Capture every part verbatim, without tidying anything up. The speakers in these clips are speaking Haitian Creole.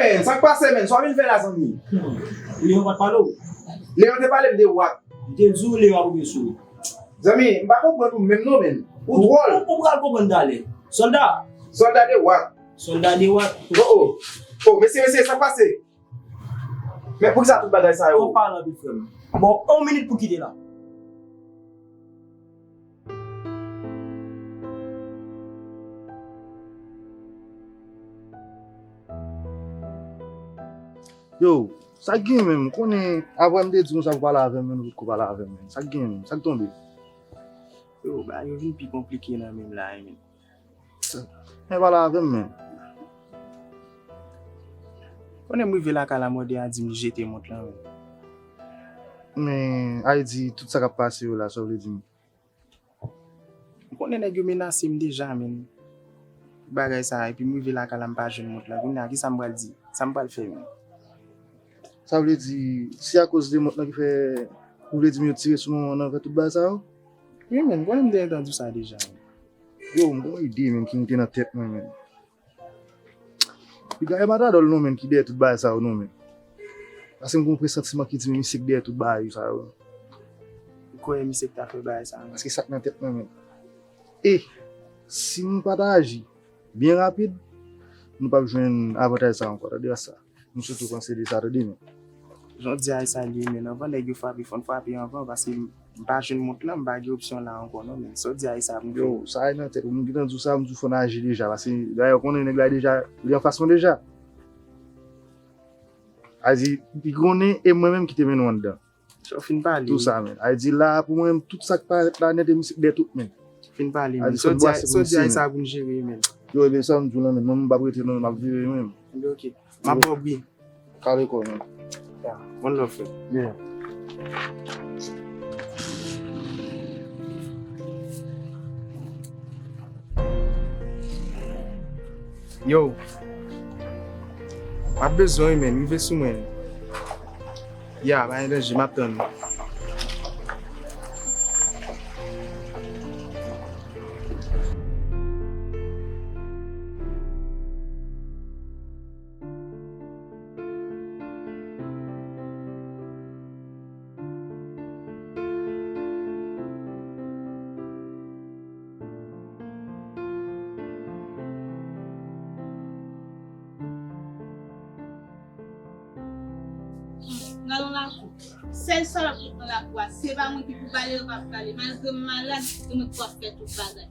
Hey, sa k pase, menn? Sa w vin fè la, zanmi? Leon pa t pale w? Leon te pale m de Wak. M te di w Leon ap oubyen sou. Zanmi, m pa konprann ou menm non, menn. Ou dwòl. Ou pral konprann talè. Sòlda. Sòlda de Wak. Sòlda de Wak. Oh, oh. Oh, mesye, mesye, sa k pase? Men poukisa tout bagay sa yo? Twòp pale anpil, frè m. Bon, yon minit pou kite la. Yo, sa k gen menm? Konnen, apre m te di nou sa pou pale avè m, men nou potko pale avè m, menn. Sa k gen menm? Sa k tonbe? Yo, bagay yo vin pi konplike nan men m la, menn. Men pale avè m, menn. Konnen m rive lakay la, mòde a di m li jete mont lan, menn. Men, Ayiti, tout sa k ap pase yo la, sa w vle di m? M konnen nèg yo menase m deja, menn. Bagay sa, epi m rive lakay la, m pa jwenn mont lan. Kounye a, kisa m pral di? Sa m pral fè, menn? Sa vle di, se akoz de mont lan ki fè ou vle di m yo tire sou manman w nan fè tout bagay sa yo? Wi, menn, konnen m te gentan di w sa deja, menn. Yo, m gon ide, menn, ki moute nan tèt mwen, menn. Piga e Matadòl non, menn, ki dèyè tout bagay sa yo non, menn. Paske m gon presantiman ki di m misye k dèyè tout bagay sa yo. Ou kwè misye k ta fè bagay sa yo? Paske sa k nan tèt mwen, menn. E, si nou pa ta aji byen rapid, nou p ap jwenn avantaj sa ankò, tande sa. Nou sitou panse de sa, tande, menn. Jan w di a, e sa l ye, menn. Anvan nèg yo frape, fò n frape anvan, paske m, m pa jwenn mont lan, m pa gen opsyon la ankò, non, menn. Sa w di a, e sa pou m fè. Yo, sa e nan tèt ou. M gentan di w sa, m di w fò n aji deja, paske dayè, w konnen nèg la deja, li anfas mwen deja. A di, li konnen, e mwen menm ki te mennen w anndan. Sa w fin pale, tou sa, menn. A di la, pou mwen, tout sa k parèt la nèt, e misye k dèyè tout, menn. Fin pale, menn. Sa w di a, sa w di a, e sa pou n jere, menn. Yo, ebyen, sa m di w lan, menn. Mwen, m p ap rete, non, m ap vire, menn. Ebyen, oke. M ap ba w bri. Kale kò w, menn. Ya, one love, frè. Yeah. Yo. M ap bezwen w, menn. Rive sou mwen. Ya, pa gen danje, m ap tann ou. Nan yon lakou. Sèl salòp ki nan lakou a, se pa mwen ki pou pale, yo p ap pale. Malgre m malad, se mwen ki pou ap fè tout bagay.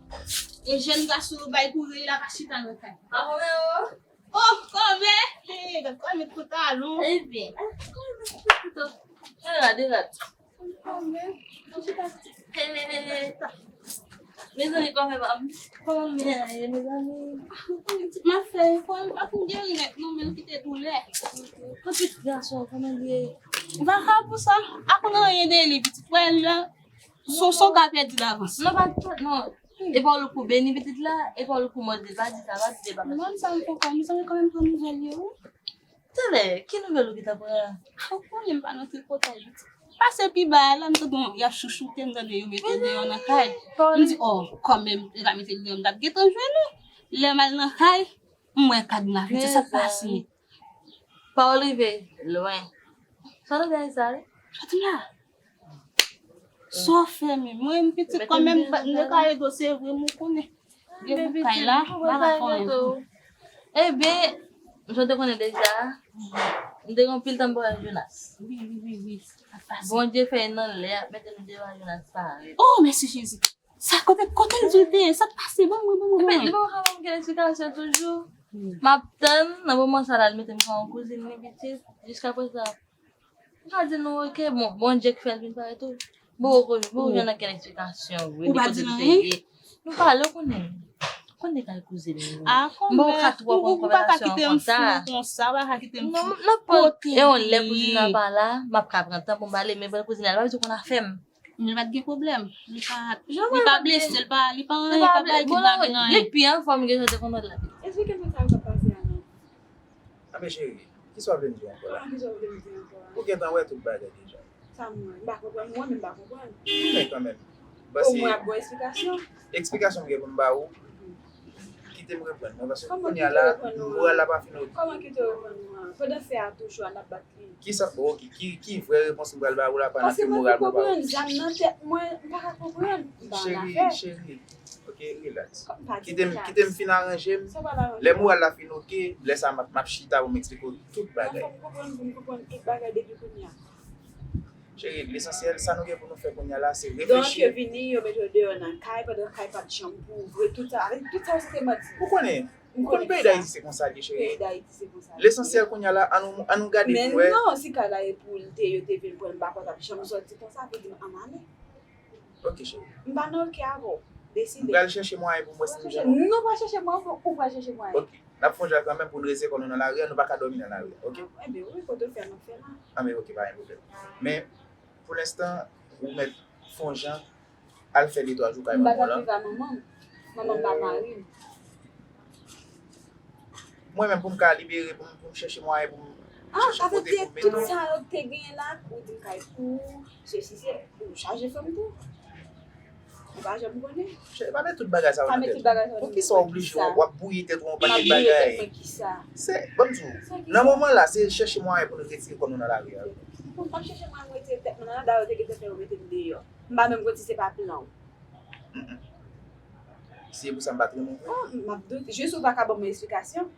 E jèn gason yo bay kouri, la pa chita nan kay. Maman, men, oh. Oh, kòmè! Hey, gad kòmè tout talon. Ebyen, kòmè tout talon. Hey, la, de rat. Kòmè. Hey, hey, hey, hey. Mezanmi, kòmè pa m. Kòmè a ye, mezanmi. M ap fè efò, li pa fin geri nèt, non, men l kite doulè. Kot pitit gason, kòman l ye? Vakabon sa, a konn anyen de li, pitit. Wè, li la, son, son ka pèdi davans. Non, pa, pa, non. E pa w pou beni pitit la, e pa w pou mòde, pa di sa, pa di sa, pa di sa. Mwen, sa m fè kòm, sa m kanmenm pran nouvèl yo, wi. Talè, ki nouvèl ou gentan pran? Ou konnen m pa nan tripotay, pitit. Pase pi ba a la, m tande y ap chouchoute m, tande yo mete l deyò nan kay. M di, oh, kanmenm, yo ka mete l deyò, m t ap gentan jwenn ou. Lè m al nan kay, m wè kad m la fèt, se sa k pase. Mezanmi. Pawòl rive lwen. Sa w tande a sa, wi? Fatima. Sa w fè menm? Mwen, m pitit kanmenm, m pa t nan kay do, se vre, m konnen. Gen boukay la, m pa ka fè anyen. Ebyen, jan w te konnen deja, m te gen anpil tan m pa wè Jonas. Wi, wi, wi, wi. Sa fasil. Bondye fè nan lè ap mete nou devan Jonas parèt. Oh, mèsi Jezi. Sa, kote, kote l di l te ye? Sa k pase? Ban mwen, ban mwen, ban mwen. Ebyen, li pa ka ban m okenn eksplikasyon toujou. M ap tann, nan moman sa la, l mete m kòm kouzin li pitit. Jiskaprezan, m ka di nou, oke, bon, Bondye k fè l vin parèt tou. Bon, bon, bon, jan nan kel eksplikasyon, vre, de kote l te ye. Nou pale, ou konnen. Konnen kay kouzin li. M pa ka twò pran konvèsasyon konsa. Non, non, e yon lè kouzin nan pa la, m ap ka pran tan pou m pale, men kouzin nan pa bezwen konn afè m. Men pa t gen pwoblèm. Li pa, li pa blese, li pa, li pa anyen, li pa bay kidnapping anyen. Li pi anfòm ke jan te konn wè l la. Esplike m sa k ap pase a non. Anben cheri, kisa w vle m di w ankò la? Kisa w vle m di ankò a? Ou gentan wè tout bagay deja. Sa m wè? M pa konprann, mwen menm m pa konprann. Men kanmenm. Omwen ap ba w eksplikasyon. Eksplikasyon m gen pou m ba ou, m reprann mwen, paske kounye a la, moral la pa fin oke. Kòman ki te reprann mwen? Pandan fè a toujou a n ap bat li. Kisa, bon, ok, ki, ki vrè repons m pral ba ou la pandan ke moral mwen pa oke? Paske mwen konprann, zam nan tèt mwen, m pa ka konprann. M pa annafè. Cheri, cheri, ok, relax. Kite m, kite m fin aranje m. Lè moral la fin oke, lè sa m ap, m ap chita pou m eksplike w tout bagay. Fò m konprann, pou m konprann tout bagay depi kounye a. Cheri, lesansyèl, sa nou gen pou nou fè kounye a la, se reflechi. Donk, yo vini, yo mete w deyò nan kay, pandan kay pa t janm pou ouvri, tout sa, avèk tout sa, se te manti. Ou konnen, ou konnen peyi Dayiti se konsa l ye, cheri. Peyi Dayiti se konsa l ye. Lesansyèl kounye a la, an nou, an nou gade pou n wè. Men non, si kay la e pou l te, yo te vin pran l, m pa kwè t ap janm sòti konsa, pou di m ann ale. Ok, cheri. M pa nan ok avè w. Deside. M pral chèche mwayen pou m wè si m jwenn ou. Non, pa chèche mwayen, ou pral chèche mwayen. Ok. N ap fè yon jan kanmenm pou n retire kò nou nan lari a, nou pa ka dòmi nan lari a, ok? Enben, wi, kote w fè, n ap fè la. Anben, ok, pa gen pwoblèm. Men, pou lenstan, ou mèt fè yon jan, al fè de twa jou kay manman w lan. M pa t ap viv a manman m. Manman m pa mari m. Mwen menm, pou m ka libere, pou m, pou m chèche mwayen, pou m chèche kote pou m mete w. Ah, avèk tout sa yo te genyen la, ou di m kay pou ou, sesi, se, ou chaje fanm tou. Ou pa janm konnen. Cheri, pa met tout bagay sa yo nan tèt ou. Pa met tout bagay sa yo nan tèt mwen. Poukisa w oblije w ap bwouye tèt ou yon pakèt bagay? M ap bwouye tèt mwen kisa? Se, ban m di w, nan moman la, se chèche mwayen pou nou retire kò nou nan lari a, wi. Bon, m ap chèche mwayen pou m retire tèt mwen nan la, dayè, ou te gentan fè yo mete m deyò. M pa menm konn si se pa plan w. Mm, mm. Si se pou sa, m pa t renmen w vre. Oh, m ap doute. Jis ou pa ka ban mwen esplikasyon.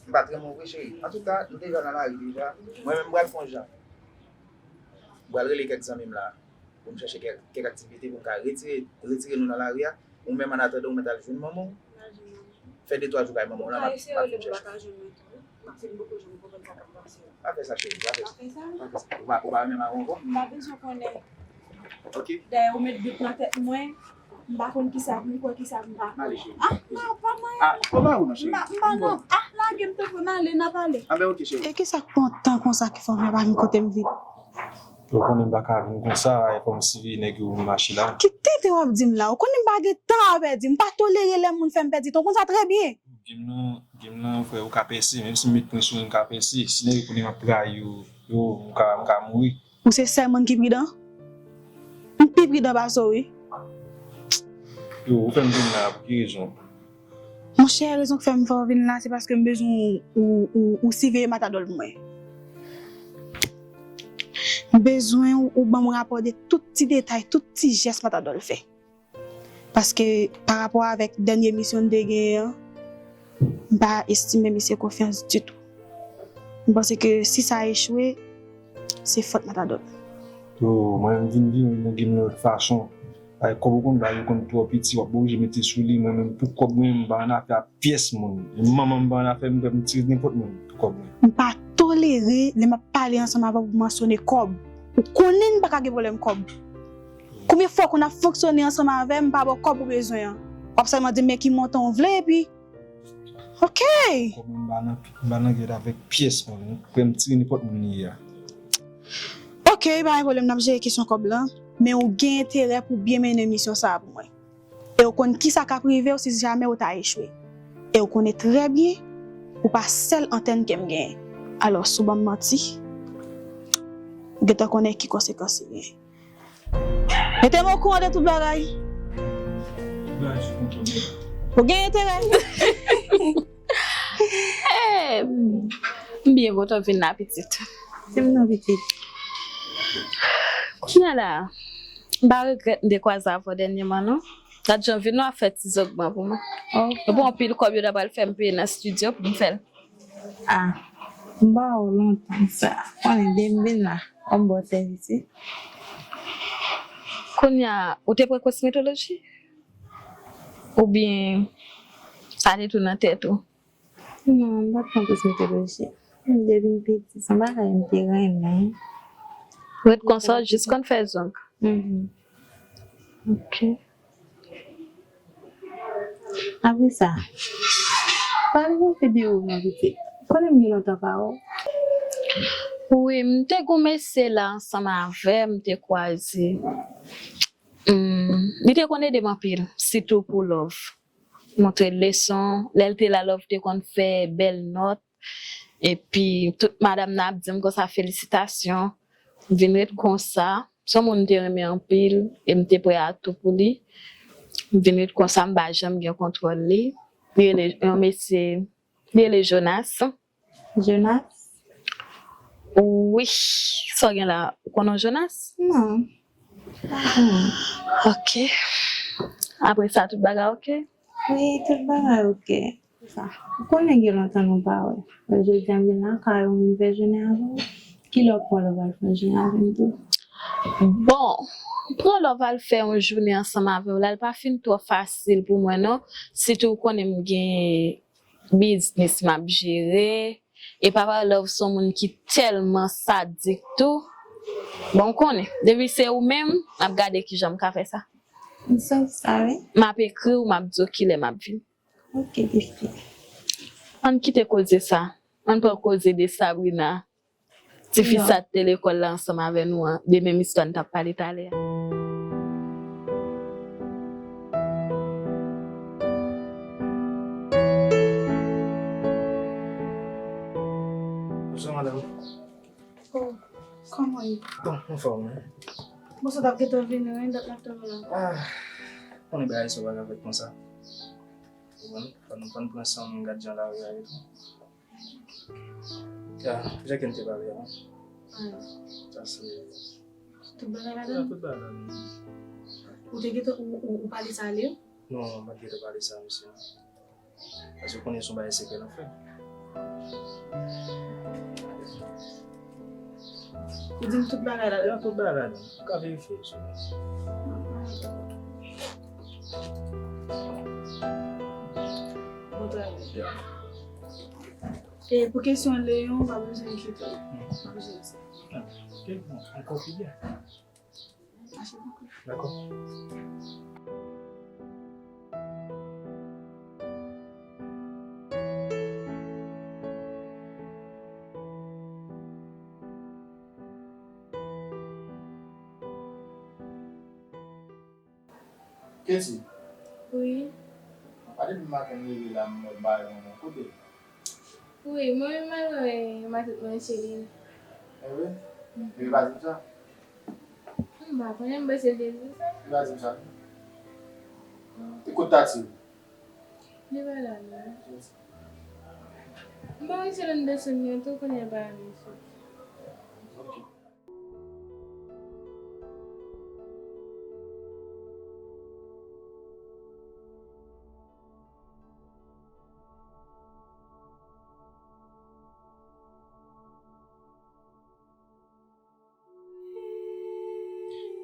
M pa t renmen w vre, cheri. Antouka, nou deja nan lari deja. Mwen menm, m pral fè yon jan. M pral rele kèk zanmi m la. Pou m chèche kèk, kèk aktivite pou m ka retire, retire nou nan lari a. Ou menm, annatandan, ou mèt al jwenn manman w. M al jwenn manman m. Fè de twa jou kay manman w lan, m ap, m ap vin chèche w. M ap eseye rele m, m pa ka jwenn mwen tou. M ap fin boko jan m konprann sa k ap pase a. Pa fè sa, cheri, pa fè sa. Pa fè sa? Pa fè sa. Ou pa, ou pa renmen m avè w ankò? M pa bezwen konnen. Ok. Dayè, ou met dout nan tèt mwen. M pa konn kisa pou m kwè, kisa pou m pa kwè. Ale, cheri. Ah, non, pa mwen. Ah, fò ba ou non, cheri. M pa, m pa, non. Ah, lage m tanpri, m ale, n ap pale. Ah, ben, ok, cheri. E kisa k pran tan konsa ki fè w pa gen kote m viv? Ou konnen m pa ka vin konsa, e kòmsi nèg yo mache la. Ki tenten w ap di m la? Ou konnen m pa gen tan a pèdi, m pa tolere lè moun fè m pèdi tan, ou konn sa trè byen. Game nan, game nan, frè, ou ka pèse, menm si m met pwen sou ou, m ka pèse. Si nèg yo konnen m ap trayi yo, yo, m ka, m ka mouri. Ou se sèl moun ki pridan? M pi pridan pase w, wi. Yo, ou fè m vin la pou ki rezon? Monchè, rezon k fè m fè w vin la, se paske m bezwen ou, ou, ou, ou siveye Matadòl pou mwen. M bezwen ou, ou ban m rapò de tout ti detay, tout ti jès Matadòl fè. Paske, pa rapò avèk dènye misyon n te genyen an, m pa estime misye konfyans ditou. M panse ke si sa echwe, se fòt Matadòl. Yo, mwen menm vin vini nan game nan lòt fason. Ay, kòb ou konn ba yo konn twò piti, w ap oblije mete sou li. Mwen menm pou kòb mwen, m pa annafè a pyès moun. E manman m pa annafè, m prè pou m tire nenpòt moun pou kòb mwen. M pa tolere lè m ap pale ansanm avè w pou mansyone kòb. Ou konnen m pa ka gen pwoblèm kòb. Konbyen fwa w konn ap fonksyone ansanm avè m, m pa ba w kòb ou bezwen an? W ap sèlman di m men ki montan w vle, epi Ok. Kòm m pa nan, m pa nan gèt avèk pyès moun, m prè m tire nenpòt moun li ye a. Ok, pa gen pwoblèm, n ap jere kesyon kòb lan, men ou gen enterè pou byen mennen misyon sa a pou mwen. E ou konn kisa k ap rive w si jamè ou ta echwe. E ou konnen trè byen, ou pa sèl antèn ke m genyen. Alò, si w ban m manti, ou gentan konnen ki konsekans li genyen. Mete m okouran de tout bagay. Ou gen enterè. Eh, m byen kontan w vin la, pitit. Se m nan, pitit. Kounye a la, m pa regrèt m te kwaze avè w dènyèman, non. Gad jan vin w ap fè ti zògman pou mwen. Ok. Epi anpil kòb yo ta pral fè m peye nan estidyo pou m fè l. Ah, m ba w lontan sa. Konnen depi m vin la, w ap ba w sèvis, wi. Kounye a, ou te pran kosmetoloji? Oubyen sa te tou nan tèt ou? Non, m pa t pran kosmetoloji. Depi m piti, se yon bagay m te renmen. Ret konsa, w jis konn fè zong? Mhm. Ok. Apre sa, pale m anpil de ou non, pitit. Konnen m gen lontan pa wè w. Wi, m te gon mesye la ansanm avè m, m te kwaze. Hmm, li te konn ede m anpil, sitou pou love. Montre l leson, lè l te la, love te konn fè bèl nòt. Epi, tout madanm nan ap di m konsa, felisitasyon. M vin ret konsa. Se yon moun m te renmen anpil e m te prè a tou pou li. M vin ret konsa, m pa janm gen kontwòl li. Li rele, yon mesye, li rele Jonas. Jonas? Wi, sa w gen la, ou konnen Jonas? Non. Ok. Apre sa, tout bagay ok? Wi, tout bagay ok. Sa, ou konnen gen lontan nou pa wè. Jodi a m vin lakay ou, m vin fè jounen avè w. Kilè w pran lè w al fè jounen avè m tou? Bon, pran lè w al fè yon jounen ansanm avè w la, l pa fin twò fasil pou mwen non. Sitou ou konnen m gen biznis m ap jere. E papa love se yon moun ki tèlman sadik tou. Bon, ou konnen, depi se ou menm, m ap gade kijan m ka fè sa. M sot sa, wi. M ap ekri w, m ap di w kilè m ap vin. Ok, pitit. Ann kite koze sa. Ann pran koze de Sabrina. Tifi sa t te lekòl la ansanm avè nou an, de menm istwa n t ap pale talè a. Bonswa, madanm. Oh, kòman ye? Bon, anfòm, wi. Bon, sa t ap gentan vini, wi, dat n ap tann ou la. Ah, konnen bagay sa pa ka fèt konsa. Ou konprann? Fò nou konn pran san nou, gad jan lari a ye tou. Ya, jan ke n te pale a. Sa se tout bagay ladan? Ya, tout bagay ladan. Ou te gentan, ou, ou, ou pale sa ale? Non, non, m pa t gentan pale sa, mesye. Paske w konnen se yon bagay sekrè n ap fè. Ou di m tout bagay ladan? Ya, tout bagay ladan. Ou ka verifye sou mwen. Bon travay. Ya. E pou kesyon Leyon, ou pa bezwen enkyete w. M ap jere sa. Ah, ok, bon, ankò pi byen. Mache pou kou. Dakò. Katie. Wi. Pa depi maten m leve la, m wè bay manman kote l? Wi, mwen menm m al wè matant mwen Cheline. E wi? Mhm. Li pa di m sa? M pa konnen, m panse l te di sa. Li pa di m sa non. E kot Tati? Li pa la non. M pa wè si l ann desann nan tou, kounye a l pa la menm sou. Ok.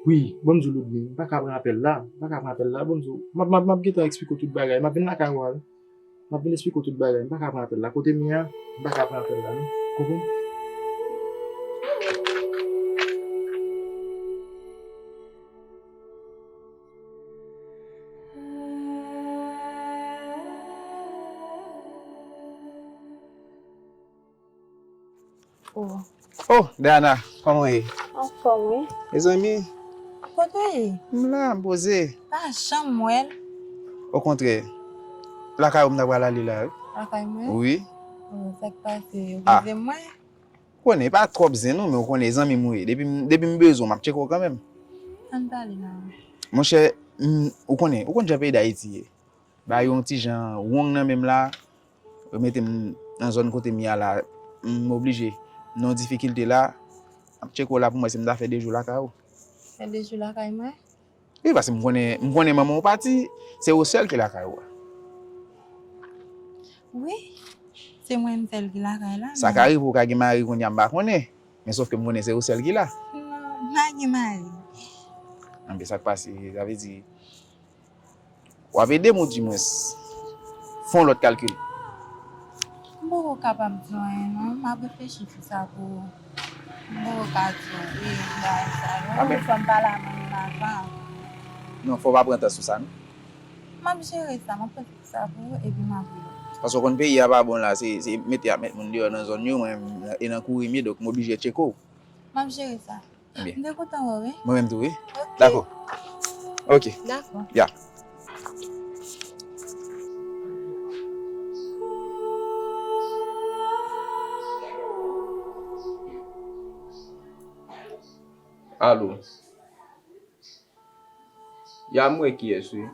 Wi, ban m di w Ludmy, m pa ka pran apèl la, m pa ka pran apèl la, ban m di w, m ap, m ap, m ap gentan eksplike w tout bagay, m ap vin lakay ou a, wi. M ap vin eksplike w tout bagay, m pa ka pran apèl la, kote m ye a, m pa ka pran apèl la, non, konprann? Oh. Oh, Diana, kòman w ye? Anfòm, wi. Mezanmi. Kote w ye? M la, m poze. Pa janm wè l. Okontrè, lakay ou m ta pral ale la, wi. Lakay mwen? Wi. Oh, sa k pase? Ou bezwen mwen? Ou konnen, pa twòp zen non, men ou konnen zanmi m ou ye. Depi m, depi m bezwen w, m ap tcheke w kanmenm. Ann pale la. Monchè, m, ou konnen, ou konn jan peyi Dayiti ye. Ba yo yon ti jan wrong nan men m la, yo mete m nan zòn kote m ye a la, m oblije nan yon difikilte la, m ap tcheke w la pou m wè si m ta fè de jou lakay ou. Fè de jou lakay mwen? Wi, paske m konnen, m konnen manman w pati, se ou sèl ki lakay ou a. Wi, se mwen menm sèl ki lakay la. Sa ka rive ou ka gen mari kounye a, m pa konnen. Men sòf ke m konnen se ou sèl ki la. Non, m pa gen mari. Anben, sa k pase, sa vle di, w ap ede m ou dimwens fè yon lòt kalkil. M poko kapab di w anyen non, m ap reflechi sou sa pou ou. M poko ka di w wi bagay sa yo. Anben. Fò m pale a manmi m avan. Non, fò w pa pran tan sou sa non. M ap jere sa, m ap pran sa pou ou epi m ap rele w. Paske w konn peyi a pa bon la, se, se mete y ap met moun deyò nan zòn yo, mwen menm e nan kouri m ye, donk m oblije tcheke w. M ap jere sa. Ebyen. M te kontan wè w, wi. Mwen menm tou, wi. Ok. Dakò. Ok. Dakò. Ya. Alo. Ya, m wè kiyès, wi.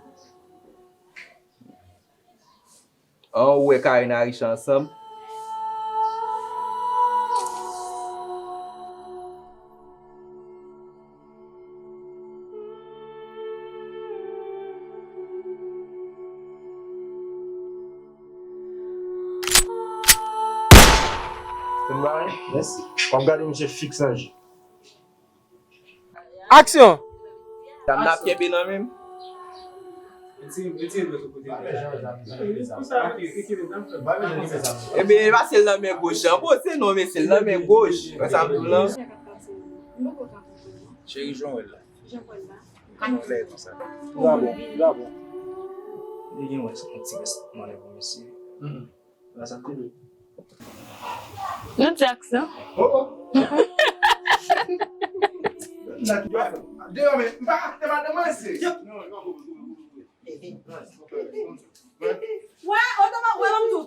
An, ou wè Karina Richard ansanm? Stand by. Mèsi. W ap gade misye fiks nan je. Aksyon! Zam nan ap kenbe nan men m. Ebyen, e pa se l nan men goch lan. Bon, se non, men se l nan men goch. Wè sa m di w lan. Cheri, jan w wè l la. Klè konsa. Li pa bon, li pa bon. Li gen yon ti rès mannèv pou mesye. Wè sa m di w. Nou di aksyon. Oh, oh. Deyò, men, m pa ka kite madanm mwen, se. Wè, otoman, wè, ban m tou.